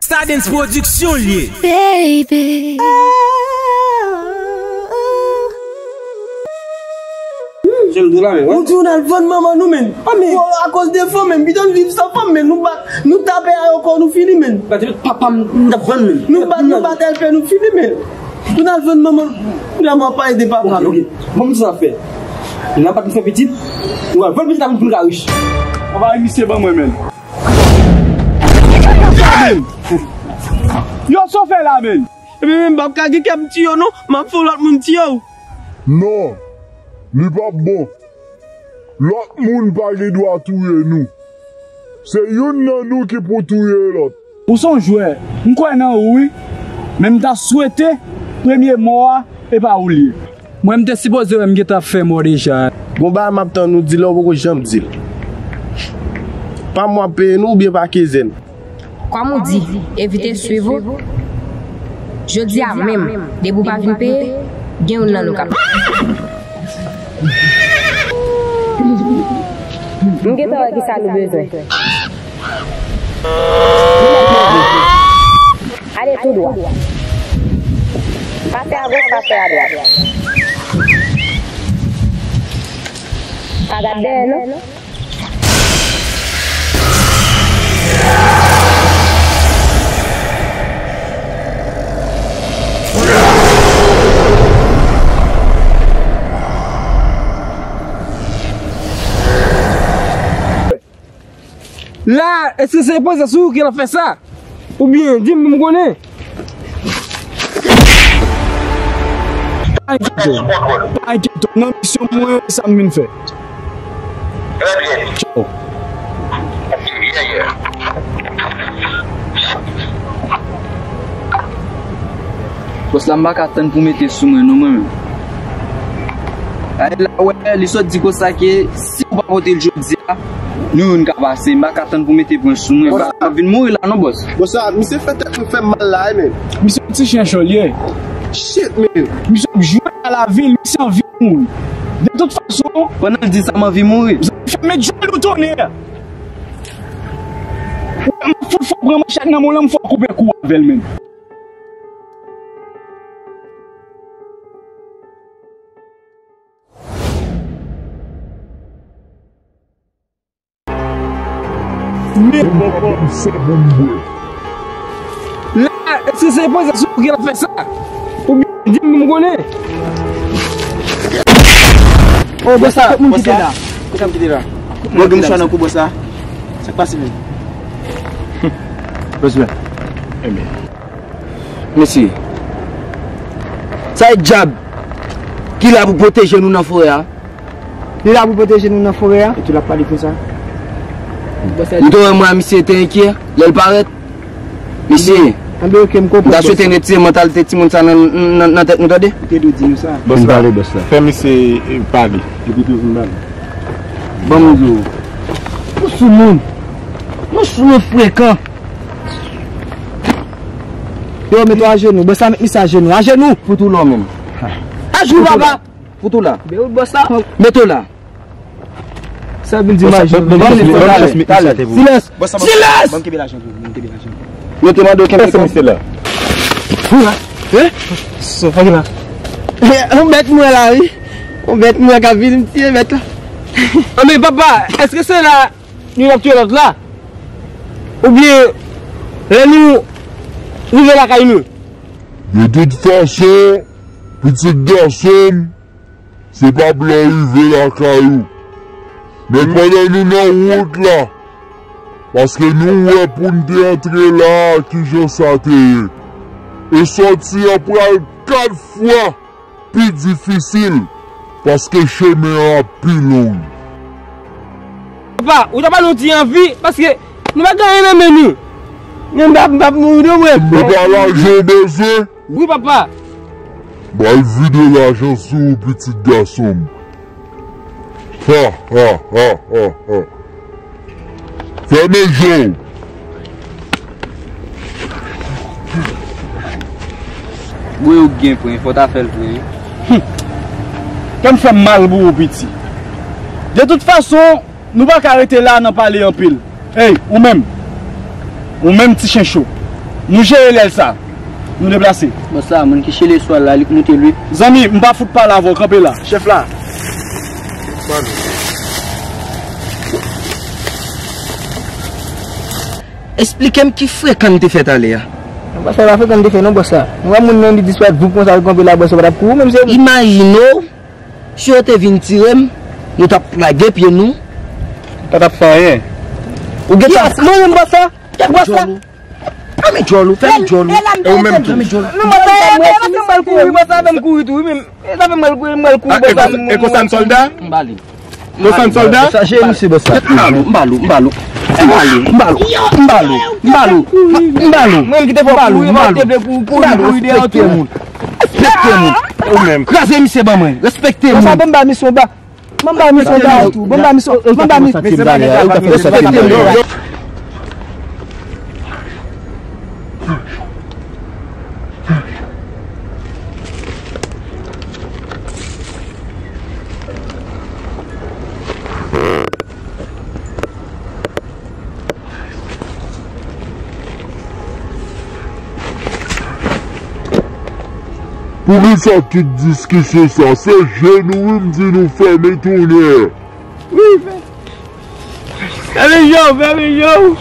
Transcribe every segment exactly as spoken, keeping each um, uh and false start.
Sa Dens Pwodiksyon l ye. Baby. Jan m di w la, men, wè. Ou di w n al vann manman nou, men. Akoz de fanm, men. Pito n viv san fanm, men. Nou bat, nou tape ayokò, nou fini, men. Bat papa m, n ap vann, men. Nou bat, nou bat L P, nou fini, men. Pou n al vann manman, pou n al pale de papa. Ok, ok. Bon, m di sa fè. N ap bat, nou fè pitit. Nou al vann pitit la pou n ka rich. Anba misye ban mwen, men. Yo, sa w fè la, men. Ebyen, men, m p ap ka gen kè m tiye w, non. M ap fè yon lòt moun tiye w. Non, li p ap bon. Lòt moun pa gen dwa touye nou. Se youn nan nou ki pou touye lòt. Ou se yon jwè. M kwè nan ou, wi. Men m ta swete premye mò a, e pa ou l ye. Mwen, m te sipoze wè m gentan ap fè mò deja. Gon bagay m ap tann ou di la, ou poko janm di l. Pa mwa w ap peye nou oubyen pa kenzenn? Kòm ou di, evite swiv ou. Jodi a menm, depi w pa vin peye, gen youn nan nou k ap. M gentan wè kisa nou bezwen. Ale tou dwat. Pase agoch, pase adwat. Pa gad dèyè, non. La, èske se prezans ou ki ap fè sa? Oubyen, di m pou m konnen. Pa enkyete w. Pa enkyete w. Nan misyon mwen, sa m vin fè. Tchaw. Bòs la, m pa ka tann pou mete sou mwen, non, mwen menm. Ay la, wè, li sot di konsa ke si ou pa pote l jodi a, nou youn ka pase. M pa ka tann pou mete pwen sou mwen. M pa ka vin mouri la, non, bòs. Bòs la, misye fè tèt mwen fè m mal la, wi, men. Misye yon ti chen cho l ye. Shit, men. Misye ap jwe a lavi l, misye anvi mouri. De tout fason. Pandan l di sa, m anvi mouri. Fè met jwèl ou tonnè. M ap fout fò pran manchèt nan men w lan, m fò koupe kou avè l menm. Men. Ou pa konn sa pou m bwè. La, èske se prezans ou ki ap fè sa? Oubyen, di m pou m konnen. Oh, bòs la, tout moun ki te la. Tout moun ki te la. Mwen gen mouchwa nan kou bòs la. Sa k pase menm? Respè. Ebyen. Mesye, sa e dyab ki la pou pwoteje nou nan forè a. Li la pou pwoteje nou nan forè a. Epi l ap pale konsa. Nou te wè mwen a misye te enkyè lè l parèt. Mesye, anben, ok, m konprann, m ta swete n retire mantalite timoun sa nan, nan, nan tèt nou, tande? Ou te dwe di nou sa. Bòs la, fè misye, eh, pale. Epi tou vin pale. Ban m di w. Nou sou moun. Nou sou moun frekan. Yo, mete w ajenou. Bòs la met misye ajenou. Ajenou. Fout ou la menm. Ajenou, papa. Fout ou la. Mete w la. Sa vin di m ajenou. Silans. Silans. Mwen te mande w kenbe kòb. Sa misye la. Hein? Sa fè la. On bèt mwen la, wi. On bèt mwen k ap vin tiye bèt la. Anben, papa, èske se la youn ap touye lòt la? Oubyen, lè nou rive lakay nou? De tout fason, pitit gason m, se pa pou lè w rive lakay ou. Men pandan nou nan wout la, paske nou wè pou n te antre la a, kijan sa te ye. E sòti an pral kat fwa pi difisil, paske chemen an ap pi long. Papa, ou ta ba nou ti anvi, paske nou pa gen anyen nan men nou. Men m p ap, m p ap mouri non, mwen. E pa lajan w bezwen? Wi, papa. Bay vide lajan sou ou, pitit gason m. Ha, ha, ha, ha, ha. Fèmen je w. Bwè ou gen pwen, fò w ta fè l vre, wi. Hum. Kè m fè m mal pou ou, piti. De tout fason, nou pa ka rete la nan pale anpil. Ey, ou menm. Ou menm, ti chen cho. Nou jere lè l sa. Nou deplase. Bòs la, moun ki chele sou al la, li k moute lwi. Zanmi, m pa fout pale avè w, kanpe la. Chèf la. Esplike m ki frekan n te fè talè a. Non, bòs la, pa frekan n te fè non, bòs la. Nou wè moun nan li disparèt, voup konsa, l kanpe la, bòs la, pa t ap kouri, menm se. Imajine w, si yo te vin tire m, nou t ap lage pye nou. Pa t ap fè anyen. Ou gentan. Yes, mwen menm, bòs la. Kèk bòs la. Anmè djòl ou, fè m djòl ou. E ou menm tou. Anmè djòl ou. Non, bòs la, e, e, e, fè m kouri, bòs la, fè m kouri tou, wi, men. E sa fè m al kouri, m al kouri, bòs la. E konsa n sòlda? M bale. Konsa n sòlda? Sa jere misye, bòs la. M bale w, m bale w. M bale w, m bale w. M bale w, m bale w. M bale w. Mwen ki te fè w kouri, mwen te vle pou kouri, kouri dèyè tout moun. Respekte moun. Ou menm. Kraze misye ban mwen. Respekte moun. Konsa ban m ba misye yon ba. Ban m ba misye yon ba tou. Ban m ba misye, ban m ba misye. Respekte moun. Poukisa tout diskisyon sa? Se je nou wi m di nou fèmen tonnè. Wi, fè. Fèmen je w, fèmen je w.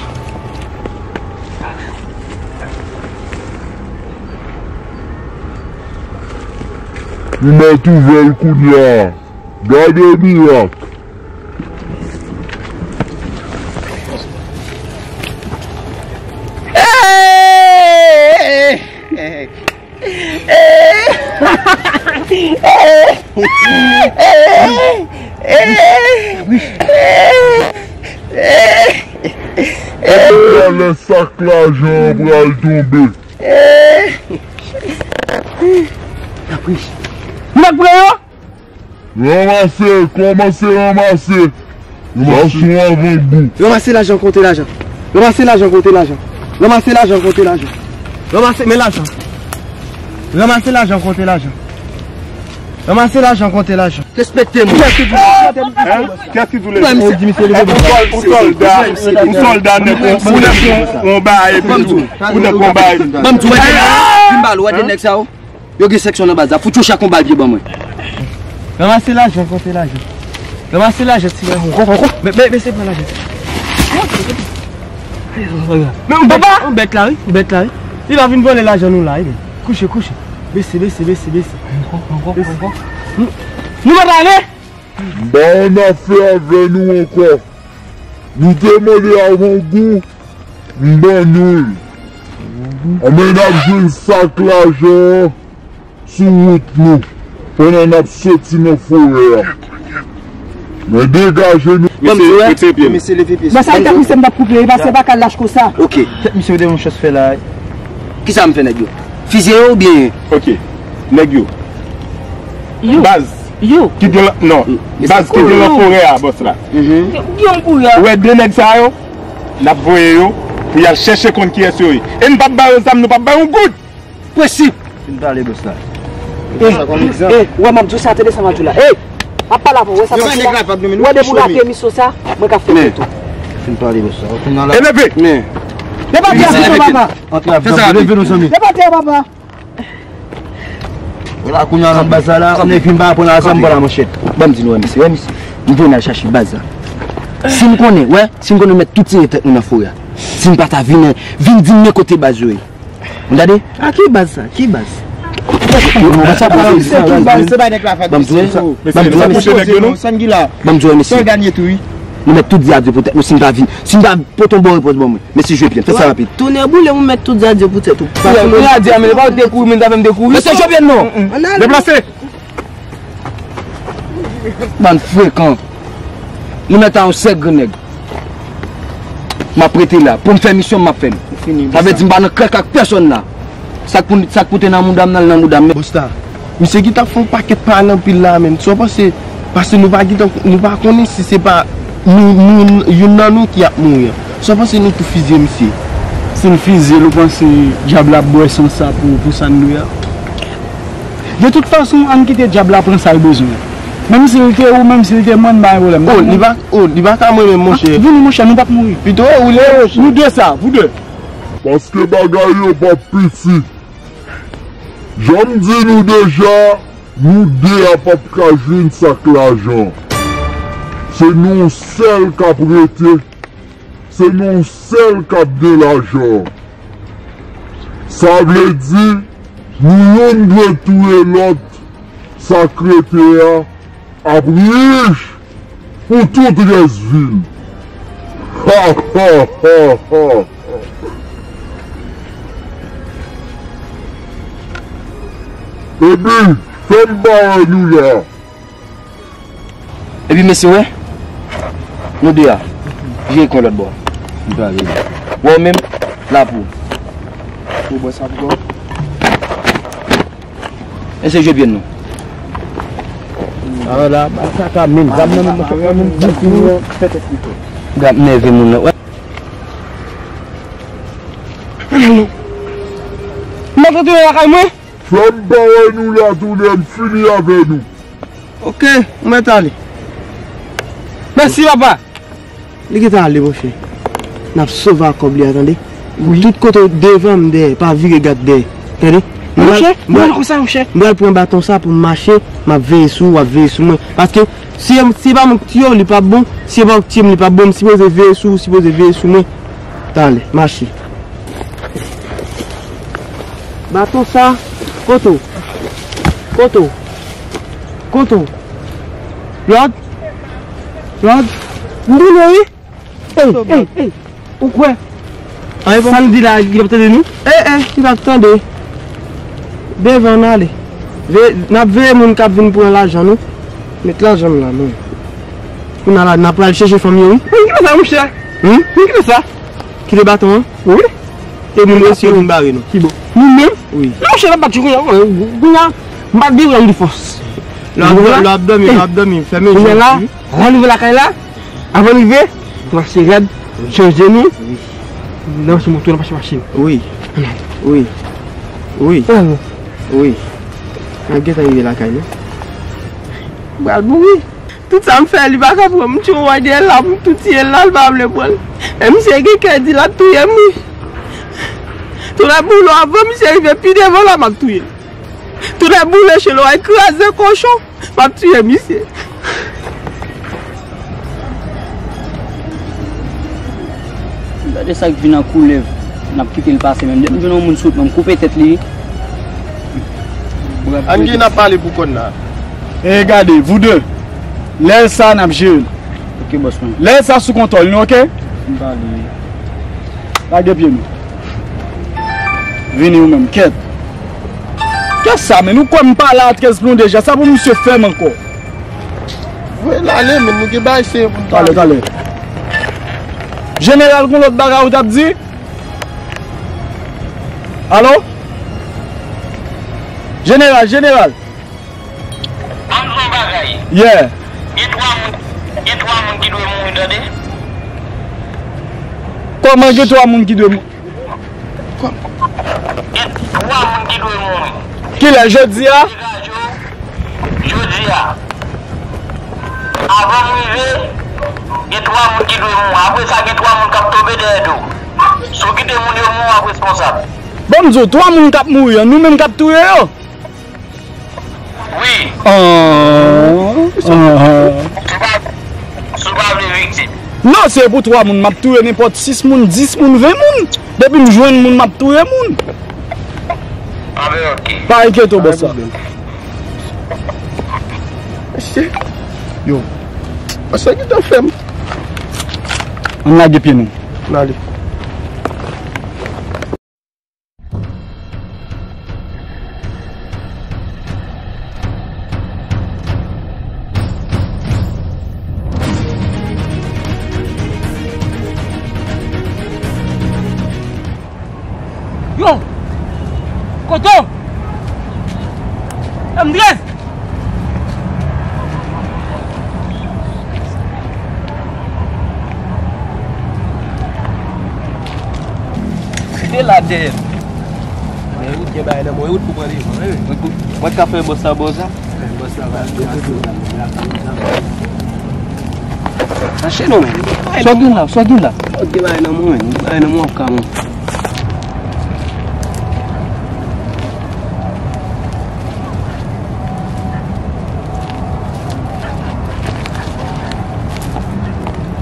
Nou mèt ouvè l kounye a. Gade mirak. Epi lè sak lajan an pral tonbe. Nèg pran yo? Ranmase, kòmanse ranmase. Sa sou avan gou. Ranmase lajan, konte lajan. Ranmase lajan, konte lajan. Ranmase lajan, konte lajan. Ranmase, men lajan. Ranmase lajan, konte lajan. Ranmase lajan, konte lajan. Respekte moun. Kiyès ki di w? Kiyès ki di w? Ou sòlda, ou sòlda nèg, ou nèg yon bagay epi tou. Ou nèk yon bagay. Ban m di w, wè de nèg, vin ba l, wè de nèg sa yo. Yo gen seksyon nan baz la. Fout yo chak yon bal pye ban mwen. Ranmase lajan, konte lajan. Ranmase lajan, ti gason. Kò, kò, kò. Be-, be-, bese pran lajan. Men papa! Ou bèt la, wi. Ou bèt la, wi. Li va vin vòlè lajan nou la, wi. Kouche, kouche. Bese, bese, bese, bese. Ankò, ankò, ankò. Nou, nou pa t ale? M pa annafè avè nou ankò. Nou te mande avan gou. M ban nou l. Anben n ap jwenn sak lajan an sou wout nou, pandan n ap soti nan forè a. Men degaje nou. Ban m di w, wè. Retire pye w. Mesye, leve pye. Nan sa, li t ap misye, m t ap koupe, li pase pa ka lach konsa. Ok. Tèt misye, w te yon chans fè la. Kisa m fè nèg yo? Fizye yo oubyen? Ok. Nèg yo. Yo. Baz. Yo. Ki gen lan, non. Baz ki gen lan forè a, bòs la. Yo, yo kouri a. Ou wè de nèg sa yo? N ap voye yo pou y al chèche konn kiyès yo ye. E n p ap ba yo zam, nou p ap ba yo yon goud. Prensip. Fin pale, bòs la. E, e, wè, m ap di w sa, tande sa m ap di w la. E, ap pale avè w, wè sa m ap di w la. Wè depi w lage misyon sa, mwen ka fè tou. Fin pale, bòs la. E leve. Men. Depa tè a, papa. Antre avè nou, leve nou, zanmi. Depa tè a, papa. Wala, kounye a nan baz la, la, kounye a epi m pa pran la, sa m pran la, monchè. Ban m di nou, wè, mesye, wè, mesye. M vin al chache baz la. Si m konnen, wè, si m konnen mèt tout tire tèt nou nan forè a. Si m pa ta vin, vin di m men kote baz yo ye. Ou gade? A ki baz sa? Ki baz? Ban m di w, wè, mesye. Ban m di w, wè, mesye. Nou mèt tout di adye pou tèt nou, si m ta vin, si m ta pote yon bon repons ban mwen. Mesye Jopyèn, fè sa rapid. Tonnè boule, ou mèt tout di adye pou tèt ou. Mesye Jopyèn, non. Deplase. Bann frekan. Nou mèt a yon sèk grenn nèg. M ap rete la. Pou m fè misyon m ap fè l. Sa vle di m pa nan krèk ak pèsonn la. Sa k pou, sa k pou te nan mouda m nan, l nan mouda m. Bòs la, misye ki t ap fè yon pakèt pale anpil la menm. Sa w panse? Paske nou pa gentan, nou pa konnen si se pa nou, nou, youn nan nou ki ap mouri an. Sa w panse nou tou fizye misye? Si n fizye l, ou panse dyab la ap bwè san sa pou, pou sa n dwe a? De tout fason, ann kite dyab la pran sa l bezwen. Menm si l te ou, menm si l te mwen, n pa gen pwoblèm. Oh, li pa, oh, li pa ka mwen menm, monchè. Vini, monchè, nou p ap mouri. Pito e ou li ye, monchè. Nou de sa, vous deux. Paske bagay yo p ap piti. Jan m di nou deja, nou de a p ap ka jwenn sa k lajan. Se nou sèl k ap rete. Se nou sèl k ap gen lajan. Sa vle di, nou youn dwe touye lòt, sa k rete a ap rich pou tout rès vi l. Ha, ha, ha, ha. Epi, fè m ba wè nou la. Epi mesye, wè, nou de a, vire kwen lòt bò. Li pa vini. Wè w menm, la pou ou. Ou bò sa pou ou. Eseye jwe byen non. A la, ba sa ka menm, zam nan menm, sa ka menm, di fini an. Gad nève moun nan, wè. M ap retounen lakay mwen. Fè m pa wè nou la tounen, m fini avè nou. Ok, ou mèt ale. Mèsi, papa. Li gentan ale, monchè. N ap sove ak kòb li a, tande. Wi. Tout kote w devan m dèyè, pa vire gad dèyè. Tande? Monchè, m pral, m pral, monchè, m pral pran baton sa pou m mache, m ap veye sou ou, w ap veye sou mwen. Paske si, si se pa mwen k tiye w, li p ap bon. Si se pa ou k tiye m, li p ap bon. M sipoze veye sou ou, ou sipoze veye sou mwen. Talè, mache. Baton sa, kote w? Kote w? Kote w? Lòd? Lòd? M tounen wi. Ey, ey, ey. Ou kwè? Sa n di la, li p ap tande nou? Ey, ey, li p ap tande. Devan n ale. Ve-, n ap veye moun k ap vin pran lajan nou. Met lajan m la, non. Kounye a la, n ap pral chèche fanm yo, wi. Mwen ki fè sa, monchè? Hmm? Mwen ki fè sa? Kite baton an? Wi. E moun yo si yo vin bare nou. Ki bon? Nou menm? Wi. Non, monchè, n ap bat yo kounye a, kounye a, m pa t bezwen anpil fòs. Lè w ap dòmi, lè w ap dòmi, fèmen je w. Kounye a la, rann rive lakay la, avan n rive, nou mache rèd, chanje nou. Wi. Nan mache moto, nan mache machin. Wi. Wi. Wi. Wi. N ap gentan rive lakay nou. M pral mouri. Tout sa m fè, li pa ka pran m. M tchon wè dèyè l la, m tou tiye l la, l pa vle pran l. Men misye gen kè di l ap touye m, wi. Tou lè boule avan misye rive pi devan la, m ap touye l. Tou lè boule chelo a kraze kochon, m ap touye misye. Gade sa k vin an koulèv. N ap kite l pase menm. Depi m jwenn yon moun sou wout mwen, m koupe tèt li. Ann gen n ap pale pou kòn la. E gade, vous deux. Lè sa n ap jere l. Ok, bòs mwen. Lè sa sou kontwòl nou, ok? M pale. Lage pye nou. Vini ou menm, kèt. Kèt sa, men nou kwè m pale a trèz plon deja, sa pou misye fè m ankò. Voye l ale, men nou gen bagay serye pou n pale. Talè, talè. Jeneral, gon lòt bagay ou t ap di? Alo? Jeneral, jeneral. Ban m di w yon bagay. Yeah. Gen twa moun, gen twa moun ki dwe mouri, tande? Kòman gen twa moun ki dwe mouri? Gen twa moun ki dwe mouri. Kilè, jodi a? Jodi a. Avan m rive, gen twa moun ki dwe mouri. Apre sa, gen twa moun k ap tonbe dèyè do w. Si w kite moun yo mouri, w ap responsab. Ban m di w, twa moun k ap mouri an, nou menm k ap touye yo? Wi. Ah, ah. Si w pa, si w pa vle viktim. Non, se pou twa moun, m ap touye nenpòt sis moun, dis moun, ven moun. Depi m jwenn moun, m ap touye moun. Anben, ok. Pa enkyete w, bòs la. Mesye. Yo. Mesye, ki tan fè m? Ann lage pye nou. Ann ale. Yo! Kote w? M trèz! Kite la dèyè. Men wout gen bagay nan mwen, wout pou pran devan, wi. Mwen ka fè bòs la bòz la. Bòs la va. Mache non, men. Sa w gen la, sa w gen la. Wout gen bagay nan mwen, men. Bagay nan mwen, w ap ka mwen.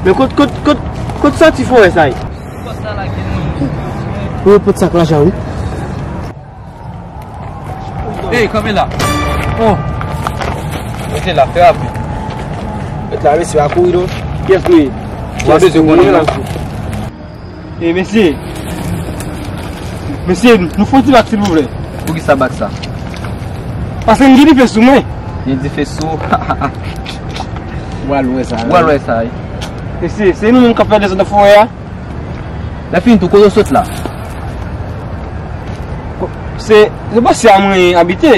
Men kot, kot, kot, kot santi forè sa ye? Wi, pot sa k lajan, wi. Ey, kanpe la. Oh. Rete la, fè rapid. Rete la, mesye, pa kouri non. Kiyès nou ye? Ou pa bezwen konnen non. E mesye. Mesye, nou fè yon ti bak silvouplè. Poukisa bak sa? Paske m gen dife sou mwen. Gen dife sou ou? Ou al wè sa. Ou al wè sa, wi. Mesye, se nou menm k ap fè dezòd nan forè a. Lè fini tou, kote w sot la? Se, se bò sa mwen abite.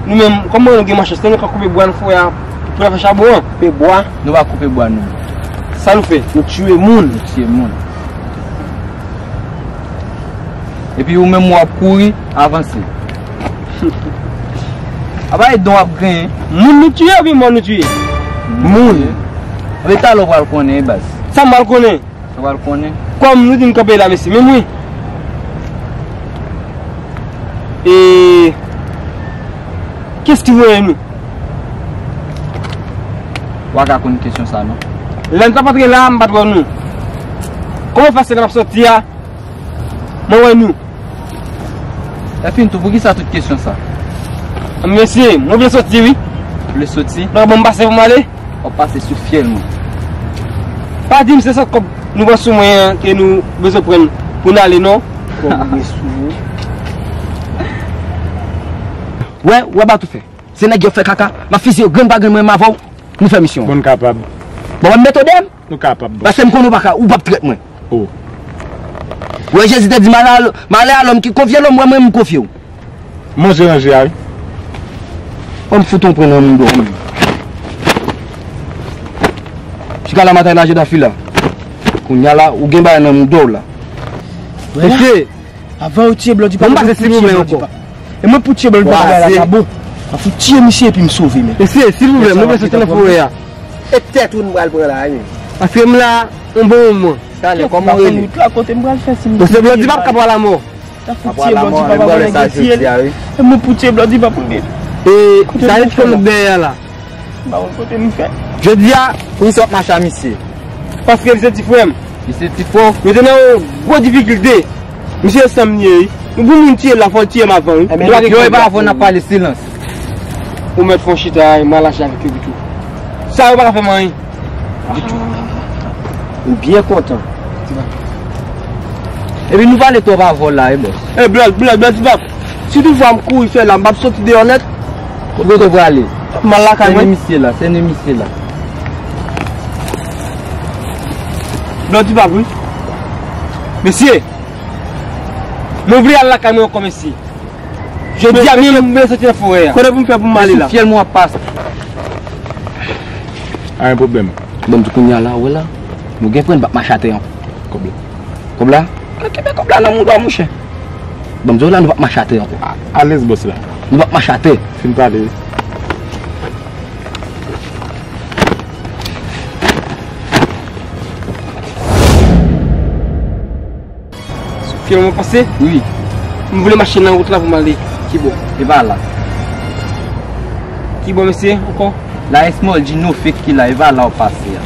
Nou menm, kòman nou gen machès la, nou ka koupe bwa nan forè a pou n fè chabon an? Koupe bwa? Nou pa koupe bwa, nou. Sa nou fè? Nou tiye moun. Nou tiye moun. Epi ou menm w ap kouri, avanse. Apa e don w ap genyen? Moun nou tiye oubyen mò nou tiye? Moun. Epi talè w pral konnen, baz. Sa m pral konnen? Sa pral konnen. Kòm nou di n kanpe la, mesye, men mwen. E kiyès ki voye nou? Ou pa ka konn kesyon sa, non. Lè n t ap antre la, m pa t wè nou. Kòman fè se lè n ap sòti a, mwen wè nou? Lè fini tou, poukisa tout kesyon sa? Mesye, mwen vle sòti, wi. Ou vle sòti? Non, bon, m pase pou m ale. W ap pase sou fyèl mwen. Pa di m se sòt kòb nou pran sou mwen an ke nou bezwen pran pou n ale, non. Kòb mwen sou mwen. Wè, wè, Batoufè. Se nèg yo fè kaka, m ap fiziye yo grenn pa grenn mwen menm avè w. Nou fè misyon an. Bon, n kapab. Bon, m mete w dèyè m. Nou kapab, bon. Paske m konnen w pa ka, ou p ap trèt mwen. Oh. Wè, Jezi te di, m ale a, m ale a lòm ki konfye lòm, wè mwen, m konfye w. Manje ranje a, wi. Ban m fout yon pran nan mouda w, menm. Chika la matay la, je dafi la. Kounye a la, ou gen bagay nan mouda w la. Mesye, avan yo tiye Blòdi pa, bon, m pase silvouplè ankò. E mwen pou tiye Blòdi pa, bagay la ka bon. Mwen pou tiye misye epi m sove, men. Mesye, silvouplè, mwen vle soti nan forè a. E tèt ou n pral pran la, wi. Paske m la, yon bon moman. Talè, kòman w rele? Wout la, kote m pral fè si m... Mesye Blòdi p ap ka pran lanmò. Sa fout tiye Blòdi pa, pa konnen gen tiye l. E mwen pou tiye Blòdi pa pou l. E sa e fè nou dèyè la. M pa konn kote m fè. Jodi a, pou misye ap mache a misye. Paske misye ti frè m. Misye ti frè w? Yo te nan yon gwo difikilte. Misye san m li ye, wi. Nou pou moun tiye l la, fò l tiye m avan, wi. Ebyen, yo e pa avè w n ap pale silans. Ou mèt fè yon chita, m al achte avèk yo pito. Sa yo pa ka fè m anyen. Ditou. M byen kontan. Epi nou pale twòp avè w la, wi, bòs. E, Blòd, Blòd, Blòdi Pap. Si toutfwa m kouri fè la, m p ap soti deyò nèt. Kote w prale? M al lakay mwen. Sène misye la, sène misye la. Blòdi Pap, wi. Mesye, mwen vle al lakay mwen ankò, mesye. Jodi a, men, men, men, soti nan forè a. Kote pou m fè pou m ale la? Sou fyèl mwen w ap pase. Pa gen pwoblèm. Bon, m di kounye a la, ou wè la, nou gen pwen, n p ap mache atè ankò. Kòb la. Kòb la? Kenbe kòb la nan mouda w, monchè. Bon, m di w la, nou p ap mache atè ankò. A, alèz, bòs la. Nou p ap mache atè. Fin pale, wi. Sou fyèl mwen pase? Wi. M vle mache nan wout la pou m ale. Kibò? E pa la. Kibò, mesye, ankò? La Esmòl di nou fèk ki la, e pa la w pase a.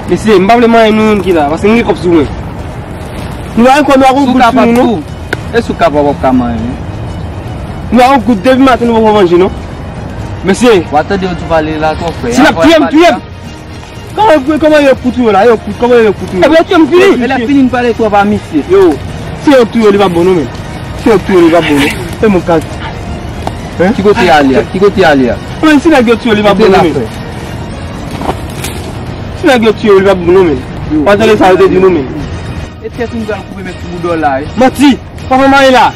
Mesye, m pa vle manyen nou youn ki la, paske nou gen kòb sou mwen. Nou pa gen kòb, nou pa gen goud sou nou, non. E si w kapab w ap ka manyen. Nou pa gen goud, depi maten nou poko manje, non. Mesye. W a tande yo di w pale la twò frè. Si n ap touye m, touye m. Kòman, kòman yo kout ou yo la? Yo kout, kòman yo kout ou yo? Ebyen, yo touye m fini. E lè fini n pale twòp a misye. Yo, si yo touye w, li p ap bon non, men. Si yo touye w, li p ap bon non. E mwen kal. Hein? Ki kote y ale a? Ki kote y ale a? Men si nèg yo touye w, li p ap bon non, men. Si nèg yo touye w, li p ap bon non, men. Yo. W a tande sa yo te di nou, men. E tèt ou m pral koupe met sou bouda w la, wi. Manti! Pa fè m anyen la.